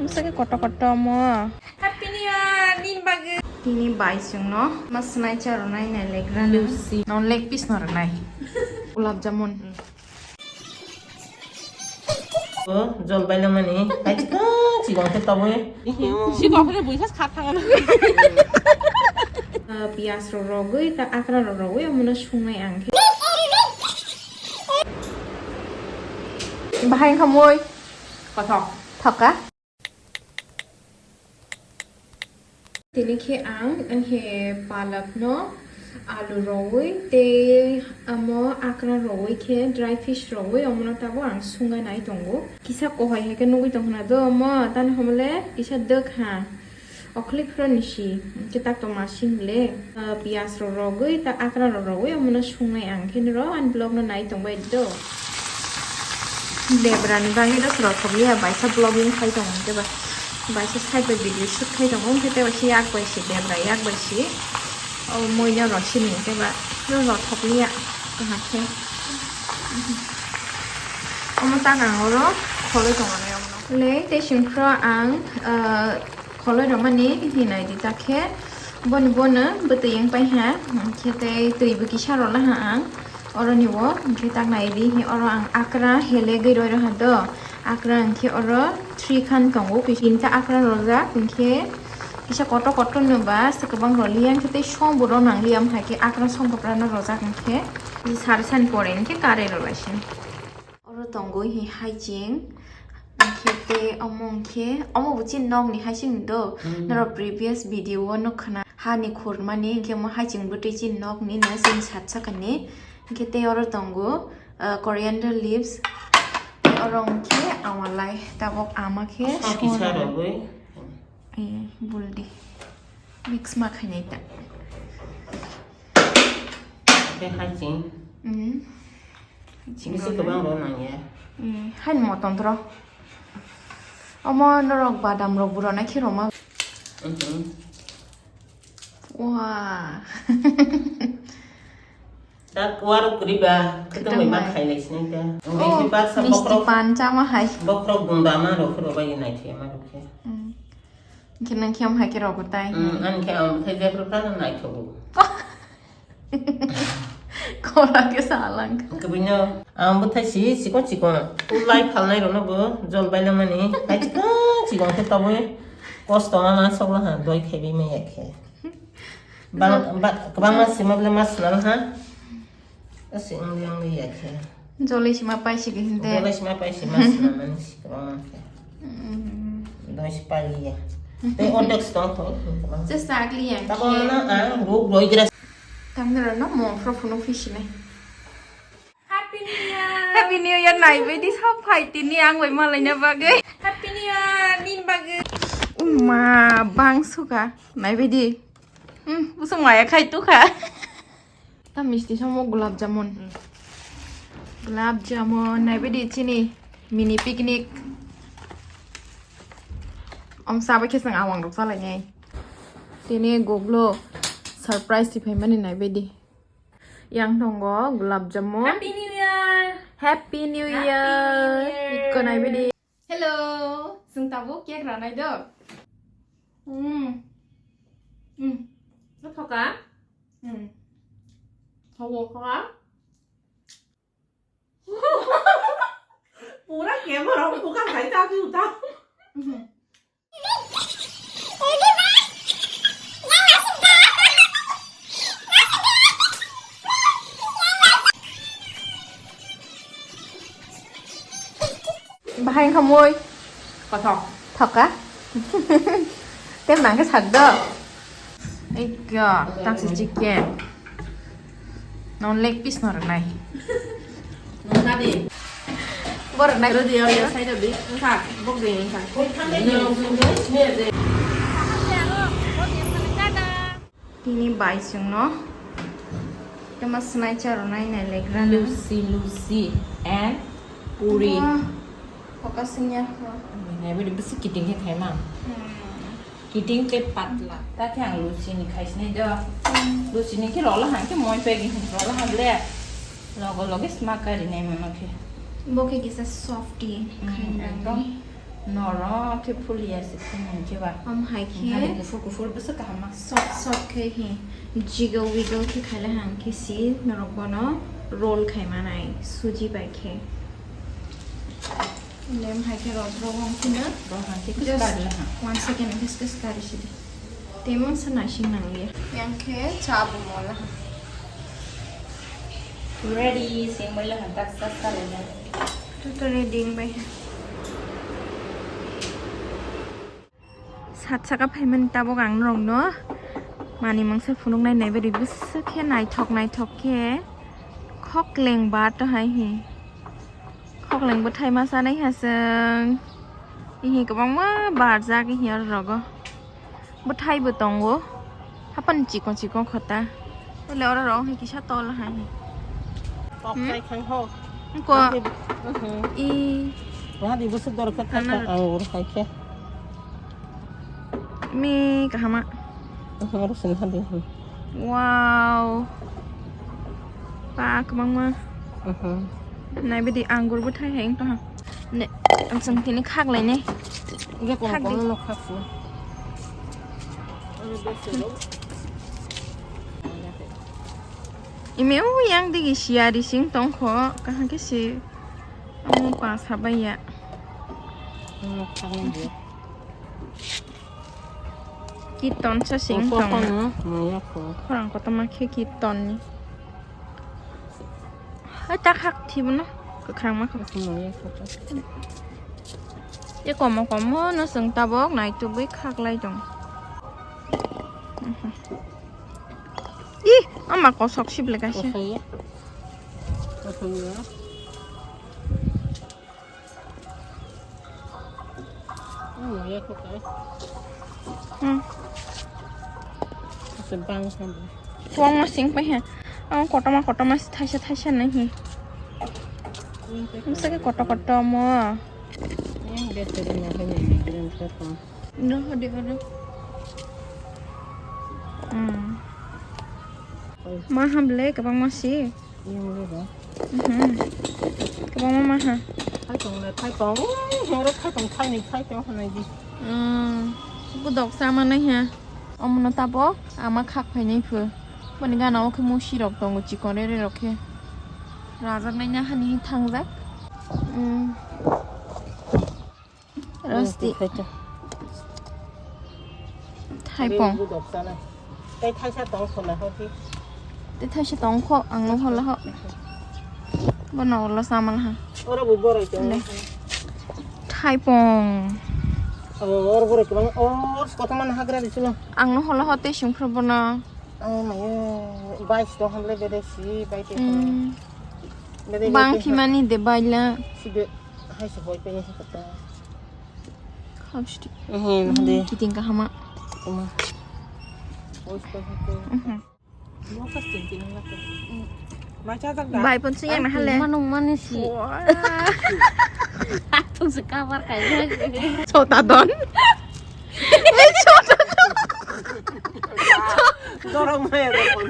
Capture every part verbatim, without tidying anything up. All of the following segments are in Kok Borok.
Bwswk kotor kotor mo. Happy New Year, nini bagwi. Tini bai chwngno ma swlai cha rwnai nai leg rana. Lucy. Non leg piece no rwnai. Gulab jamun. O, jol bailangmani. Hai chikon chikon khe tobwi. Si kok khe buisa kha thang. Ah, piyaj rok rogwi, ta akra rok rogwi, omono sungnai ang khe. Bahai wngkha mui. Kothok. Thoka. Tini khe ang, ang khe palak no alu rogwi tei amo akra rogwi khe dry fish rogwi omono tabuk ang sunga nai tongo. Kisa kohai hai khe nugwi tongkha na do omo tani homole kisa dwk ha. Okhli phro nisi, khe tak tong masing le, ah, piyaj rok rogwi, ta akra rok rogwi, omono sungnai ang khe niro ani vlog no nai tongbai do. Debra ni bagwi do srok thok ya, baisa vlogging khai tongo, khe ba, baisa side bai video shoot khai tongo, khe tei ba si yak bai si, debra yak bai si, o moina rok sini, khe ba, no rok thok ya, kaham khe. Omo tak ang oro kholoi tongo nai omono. Le, tei sing phro ang, ah, Kholoi rwmani hinwi di ta khe boni bono bwtwi wng pai ha, hwnkhe tei twi bo kisa rw laha ang oroni o, hwnkhe tak nai di, oro ang akra helegwi roi rw ha do, akra hwnkhe oro three khan tongo, tinta akra rojak, hwnkhe kisa kotor kotor no ba se kwbang rw liya, hwnkhe tei som bo rw nang liya, wng hai khe akra som kwpra no rojak, hwnkhe sari sani pore hwnkhe karwi rw lai se. Oro tongo hi haiching. Hwnkhe tei omo hwnkhe, omo bo chini nokni haiching do. Hmm. Norok previous video o nukha na hani khurmani, hwnkhe omo haiching bwtwi chini nokni na chini sat sakani. Hwnkhe tei oro tongo, ah, coriander leaves. Tei oro hwnkhe ama lai, tabuk ama khe Kisa sonai. Rogwi. Eh, buldi. Mix ma khainai ta. Tei haiching. Hmm. Bisi kwbang rw nang ya. Eh, hain motom tro. Omo norok badam rok bo rw nai khe rw ma. Mhm. Wah. Da kuar kwrwi ba, kwtwmwi ma khailai sinai ta. Oh, misti pan chama hai. Bokhorok gunda ma rw phuru bai nai thai ma rw khe. Hmm. Khe nang khe am hai khe rw tai. Hmm, ani khe am thai je phuru phuru nai thogo. Kora ke salang. Kwbwino ang bwthai si chikon chikon. Ulai phalnai rokno bo jol bailangmani. Hai chikon chikon khe tobwi kosto ma ma sokla ha doi khaiwi maya khe. Bang ba kwbangma sima bwle ma swnam ha. Asi ang yang ya khe. Jolai sima pai si hinde. Jolai sima pai si ma swnam mani si kwbangma khe. Mm. Doi si pai ya. Tei ordek stong tho. Just ugly ya. Tabo na ang ruk roi gra. Tamni rano mongphro phunuk phi sinai. Happy New Year! Happy New Year naibaidi sok phai tini ang bai malaina bagwi. Happy New Year nini bagwi. Uma bang suka naibaidi. Hmm, busuk maya khai tukha. Ta misti samo gulab jamun. Hmm. Gulab jamun naibaidi chini mini picnic. Om sabai khe chwng awang rok chalainai. Tini goglo surprise si phaimani naibaidi. Yang tongo gulab jamun. Happy New Year! Happy New Year! Ikko nai bidi. Hello, chwng tabuk cake ranai do. Hmm. Hmm. Thoka? Hmm. Thoka, thoka? Pura camera buka khai ta tu ta. Hmm. Bahai wngkha mui. Kothok. Thoka. Tem nang khe sak do. Ei ga, tangsi chicken. Non leg piece no rwnai. Nongnadi. Bo rwnai. Rodi, rodi, side rodi. Wngkha, bok de wngkha. Tini bai chwngno. Tama snai cha rwnai nai leg rana. Lucy, Lucy and puri. Wah, focus wngya. Nai bodi bisi kiting khe khaima. Hmm. Kiting tei patla. Ta khe ang Lucy ni khai sinai do. Hmm. Lucy ni khe rola hang khe moi pegi hwn rola hang le. Logo loge sma kari nai mano khe. Bo khe kisa softy khai nangni. Ekdom. Norok khe phulia se phunung jeba. Am hai khe. Hadi kufur kufur bwswk kaham ma. Sok sok khe hi. Jiggle wiggle khe khaile hang khe si norok bono roll khai manai suji bai khe. Lem hai khe rot rok wng khina. Rok hai khe just kari ha. One second, just, just kari sidi. Tei mangsa naising nangya. Yang khe cha bo mola. Ready, sing mola han tak sa sa le. Tu tu ready bai. Sat saka phaimani tabuk ang norokno manwi mangsa phunuknai naibe ri bwswk khe naithok naithok khe khokleng ba to hai hi. Khokleng bwthai ma chanai ha chwng. Ihi kwbangma barjak ihi oro rogo. Bwthai bo tongo. Hapan chikon chikon khota. Ole oro rong hai kisa tol hai. Tok Hmm? Kai khai ho. Ko. Wadi, mhm. I. Wadi bwswk dor kha Ano. Ang ur hai khe. Mi kahama. Mhm, oro sin hadi. Wow. Pa kwbangma. Mhm. Nai bidi anggur bo thai hai wngtong ha. Ne, ang chwng tini khak lai ne. Iya kong Khak di. Kong no khak su. Imi u yang digi siya rising tongkho, kaham khe si. Amo pa sabai ya. Ano khak ni dia. Kiton sa sing tong. Maya ko. Khorang kotor ma khe kiton ni. Hai ta khak thibo no. Kwkhwrang ma kho. Maya ko. Ye komo komo no chwng tabok naitugwi khaklai tong. Ih, ama kosok sibla kaisa. Kosok ya. Kosok ya. Ano ya ko kai. Hmm. Asa bang kan. Tuang masing pa ha. Ang kotoma kotoma thaisa thaisa nahi. Masa ke koto koto mo. Yang dia tadi nak ni green pepper. No, hodi hodi. Hmm. Oi. Ma hamble kabang masi. Yang le ba. Mhm. Kabang ma ha. Thaipong le thaipong. Oro thaipong thaini thaipong hanai di. Hmm. Budok sama nai ha. Omono tabo ama khak phainai phu. Boni gana o khe musi rok tongo chikon rere rok khe. Rajak nai na hani thangjak. Hmm. Rosti. Thaipong. Tei thaisa tong khona hoti. Tei thaisa tong kho ang no hola ho. Bono ulo samal ha. Oro bo boroi tong. Le. Thaipong. Oro boroi tong. Oro kotor man hagra di silo. Ang no hola ho tei sungphro bono. Ang mayo bais tong hamle bede si bai te. Hmm. Bede bang bede. Phimani de baila. Sibe hai se hoi pe ni kata. Kham siti. Ehe, hmm, hade. Kiting kahama. Uma. Ois pa hako. Mhm. Mo kas tin tin ngata. Mai cha tak da. Bai pon sing yang hale. Manung mani si. Wah. Tung se kabar kai. Chota don. Chota don. Dorong mai ada pon.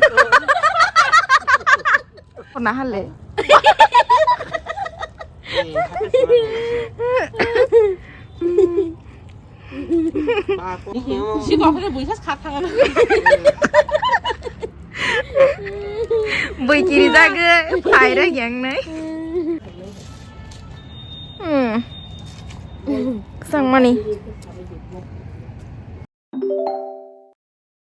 Pernah hale. Si kok kene buisas khat thang. Bui kiri jaga, phaira yang nai. Hmm. Sang mani.